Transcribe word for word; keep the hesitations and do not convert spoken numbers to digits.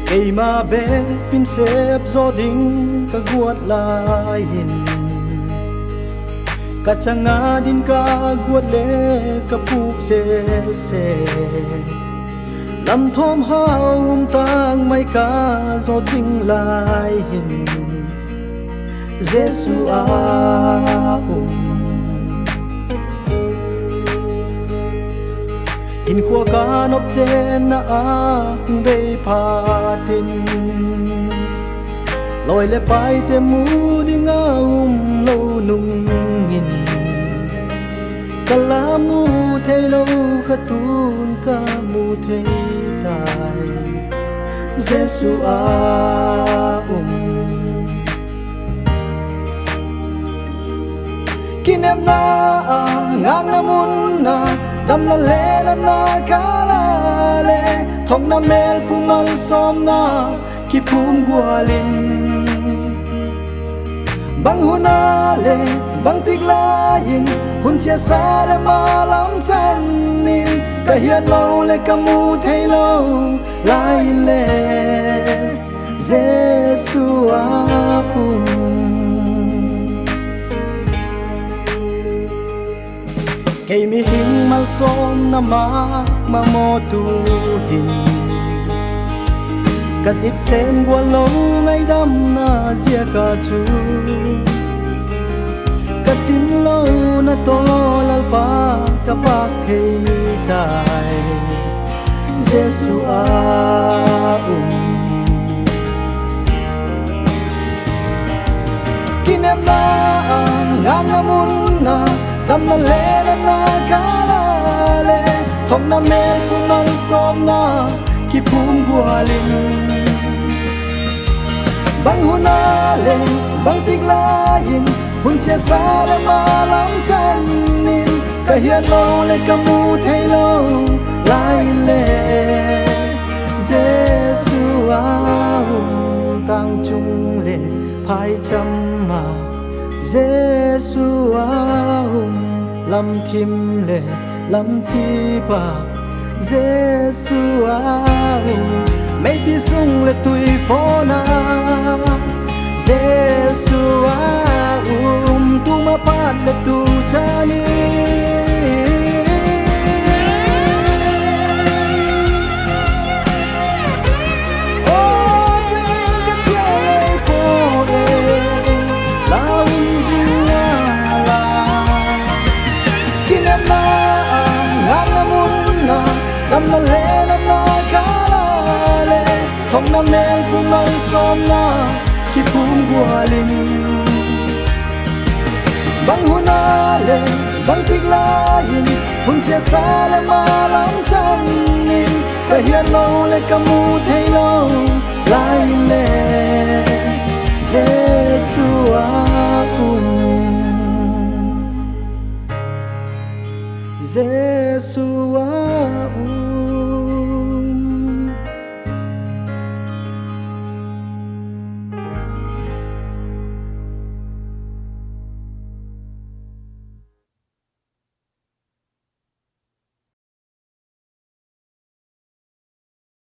Keima bep in sep zaw ding ka guat lai in, ka chang a ding ka guat le ka pûk zel se, lam thawm hau um tak mai ka zaw ding lai in, Jesu a um. Hinkhua ka nop chenna a hung bei phat in, lawi leh paite mu ding a um lo nung in, ka la mu theilo kha tun ka mu thei tai, Jesu a um. Kinepna a ngâkna mun a, damna le natna kâl a le, thokna mêl pum malsawmna kiphum gual in, bang hun a leh bang tik lai in, hun chiasa leh ma lam chan in, ka hiatlo leh ka mu theilo lai in le, Jesu a um. Kei mihing malsawmna ma ma maw tu hin, ka titsen gual lo ngaidamna ziak a chu, ka tin lona tawh Lalpa ka pâk thei tai, Jesu a um. Kinepna a ngâkna mun a, damna le natna kâl a le, thokna mêl pum malsawmna kiphum gual in, bang hun a leh bang tik lai in, hun chiasa leh ma lam chan in, ka hiatlo leh ka mu theilo lai in le, Jesu a um. Tâng chung leh phaicham a, Jesu a um. Lam thim leh lam chip a, Jesu a um. Meipi sung leh tuifawn a, Jesu a um. Tu ma pat leh tu chan in, aw, chang in ka chiang ei pua e, la um zing a la. Kinepna a ngâkna mun a, damna le natna kâl a le, thokna mêl pum malsawmna kiphum gual in, bang hun a leh bang tik lai in, hun chiasa leh ma lam chan in, ka hiatlo leh ka mu theilo lai in le, Jesu a um. Jesu a